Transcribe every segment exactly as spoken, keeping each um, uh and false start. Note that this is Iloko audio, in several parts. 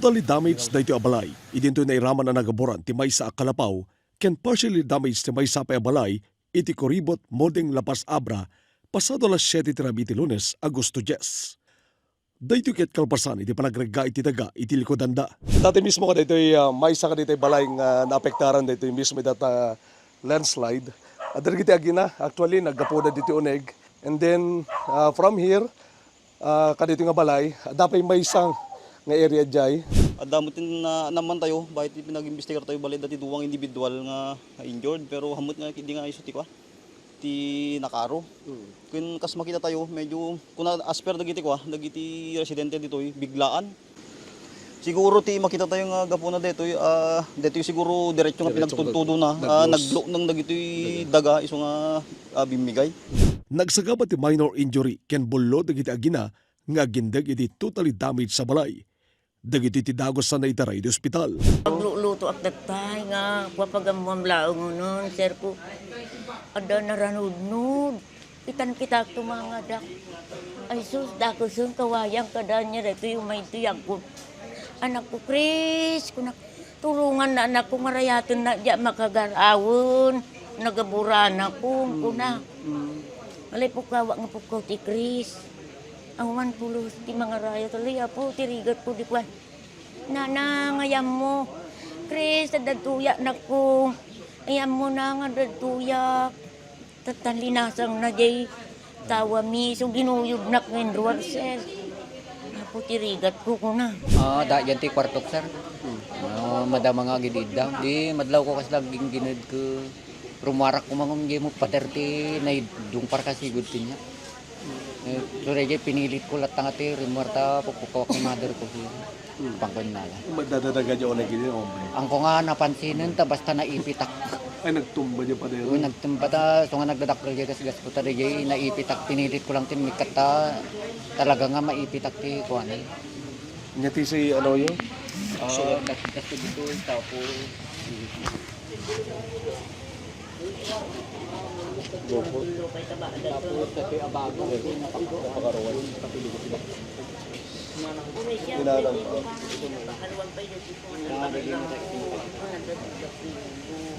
Totally damage daytoy a balay. Idintoy nairaman a nagaburan ti maysa a kalapaw ken partially damage ti maysa pay a balay iti Kuribot, Modeng, La Paz, Abra, pasado alas siete ti rabii ti Lunes, Agosto dies. Daytoy ket kalpasan iti panagregga iti daga iti likudanda. Dati mismo kadaytoy, ah, maysa kadaytoy balay nga naapektaran daytoy mismo ita ta landslide. Adda dagiti agina, actually, naggapuda ditoy uneg. And then, ah, from here, ah, kadaytoy nga balay, adda pay maysa nga area diay. Adda met ti na-, naman tayo, baket ti pinag-imbestigar tayo, bali, adda ti duwang individual nga injured, pero ammok nga idi nga isu ti kua, ti nakaro. Mm. Ken kas makita tayo, medyo, kuna as per dagiti kua, dagiti residente ditoy, biglaan. Siguro ti makita tayo nga gapuna detoy, ah, detoy siguro diretso nga pinagtudtudona, ah, naglukneng dagitoy daga isu nga, ah, bimmigay. Nagsagaba ti minor injury ken bullo dagiti agina nga agindeg iti totally damage a balay. Dagitoy ti dagus a naitaray iti ospital. Aglulutoak datay nga kua, pagammuam laeng unon, sir ko. Adda naranudnod. Itan kitak tumangadak. Ay sus, dakusen kawayang kada niya daytoy umay ti agko. Anakko, Chris, kunak, tulunganna anakko, marayatenna diak makagarawen. Nagaburanakon, kuna. Mm. Alay, pukkawak nga pukkaw ti Chris. Awan pulos ti mangarayat. Alay, Apo, ti rigatko di kuan. Nana, nga ayanmo. Chris, adda tuyak, nakko. Ayanmo na nga adda tuyak. Tattan linasangna jay tawami, so ginuyodnak nga inruar, sir. Apo ti rigatko, kuna. Ah, da, diyan ti kwartok, sir. Ah, madama nga agididda. Di, madlawko kas daging ginedko. Rumuarak ko mangum, di mo pader ti naidungpar ka sigud ti niya. Eh, so, dayjay pinilitko latta nga ti rimuar ta pukpukkawak ni mother ko. Pangko ni Nala. Madadadaga di uneg idi, hombre. Angko nga napansinen ta basta naipitak. Ay, nagtumba di pader. Uy, nagtumba ta, so nga nagdadakkel di gasgasko ta dayjay naipitak, pinilitko lang ti mikkat ta talaga nga maipitak ti kuanan. Nya ti si ano yo? Ah, gas-, gasto dito, tapos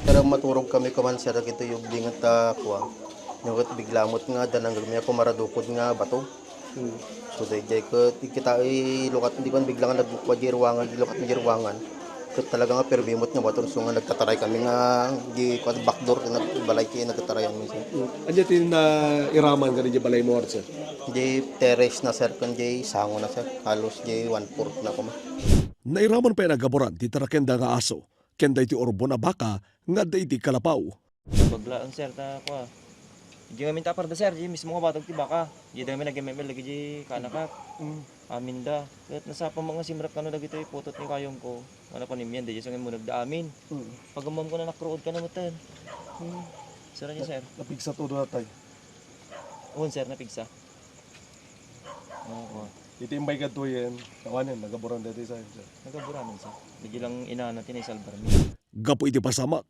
Pero maturog kami kuman, sir, dagitoy ubing ta kua. Nya ket bigla met nga adda nangrem nga kumaradukod nga bato. Hmm. So, daydiay ket, ikita, ilukat, di kon bigla nga nagkua di ruangan, ilukat di ruangan. Ket talaga nga permi met nga bato, so nga nagtataray kami nga di, kua, backdoor, nag-, balay ti nagtatarayan mi, sir. Hmm. Ania ti nairaman nga di balay mo, sir? Di terrace na, sir, ken di sango na, sir. Halos di one-fourth na koma. Nairaman pay a naggaburan ti tarakenda nga aso, ken daytoy urbon a baka nga adda iti kalapaw. Bablaen, sir, ta kua. Di ngamin ta aparda, sir, di mismo nga batog ti baka. Di da ngamin nag-M M L dagiti kanakak. Mm. Aminda. Ket nasapa mo nga simrek kano dagitoy putot ni kayong ko. Wala ko nimian, di sa ngamin munag da amin. Mm. Pag-umam ko na nakruod ka na matan. Mm. Sir, ania, sir? Napigsa todo natay. Un, sir, napigsa. Oo. Iti imbay kadto yan, awanen, nagaburan dati sa, sir. Nagaburanan, sir. Medyo lang inana, tinay salbar mi. Gapu iti pasamak,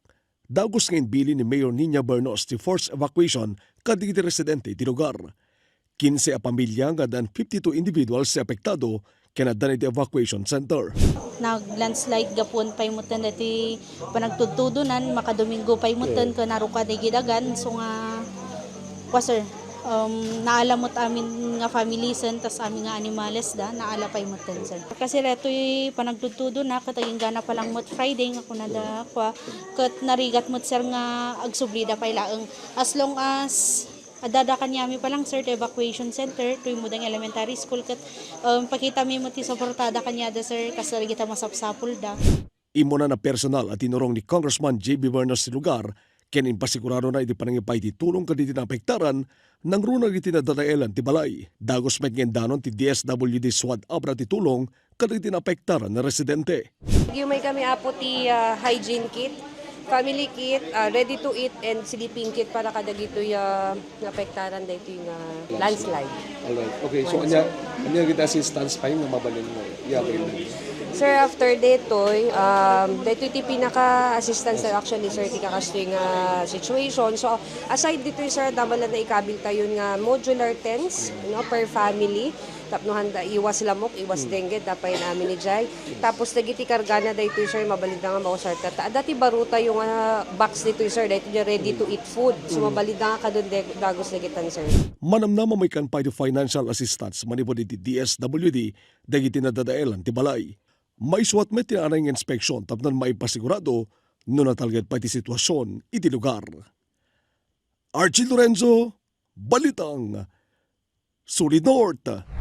dagus nga imbilin ni Mayor Niña Bernos ti forced evacuation kadagiti residente iti lugar. Kinse a pamilya nga addan fifty-two individuals ti apektado ken addan iti evacuation center. Nag-landslide gapuen pay metten dati panagtudtudonan, makadomingo pay metten ken narukad iti dagan, so nga, kua, sir, um, naala met amin nga familiesen, tas amin nga animales da, naala pay metten, sir. Kasi daytoy panagtudtudona, ket agingga na pa lang met Friday nga kuna da, kua, ket narigat met, sir, nga agsubli da pay laeng. As long as adda da kaniami pa lang, sir, ti evacuation center, ti Modeng Elementary School, ket, um, pakita mi met ti suportada kaniada, sir, kas dagita masapsapul da. Immuna a personal a tinurong ni Congressman J B Bernos ti lugar, ken impasiguradona iti panangipay ti tulong kadagiti naapektaran, nangruna dagiti nadadaelan ti balay. Dagus met nga indanon ti D S W D SWAT Abra ti tulong kadagiti naapektaran a residente. Nag-umay kami, Apo, ti, ah, hygiene kit, family kit, ah, ready to eat, and sleeping kit para kadagitoy, ah, naapektaran daytoy nga landslide. Alright. Okay, so ania, ania dagiti assistance pay nga mabalin nga i-avail na? Sir, after daytoy, um, daytoy ti pinaka-assistance, sir, actually, sir, ti kakastoy nga situation. So, aside ditoy, sir, adda man la naikabil tayo nga modular tents, no, per family. Tapno handa iwas lamok, iwas dengue, dapay namin ni Jai. Tapos dagiti kargana daytoy, sir, mabalinda nga mausarta. Ta, dati baruta yung ah, box ditoy, sir, daytoy ready to eat food. So mabalinda nga kadun de- dagos dagitan, sir. Manamnama maikkan pay ti financial assistance manipud iti D S W D dagiti nadadaelan ti balay. Maisuat met ti naanay nga inspeksiyon tapno maipasigurado no natalged pay ti sitwasyon iti lugar. Archie Lorenzo, Balitang Solid North.